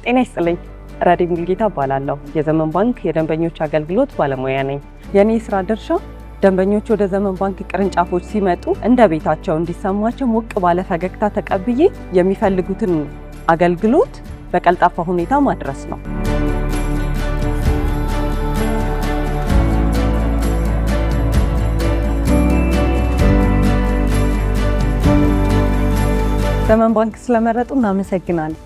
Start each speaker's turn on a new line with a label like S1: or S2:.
S1: ጤና ይስጥልኝ። ረዲ ሙልጌታ እባላለሁ። የዘመን ባንክ የደንበኞች አገልግሎት ባለሙያ ነኝ። የኔ የስራ ድርሻ ደንበኞች ወደ ዘመን ባንክ ቅርንጫፎች ሲመጡ እንደ ቤታቸው እንዲሰማቸው ሞቅ ባለ ፈገግታ ተቀብዬ የሚፈልጉትን አገልግሎት በቀልጣፋ ሁኔታ ማድረስ ነው። ዘመን ባንክ ስለመረጡ እናመሰግናለን።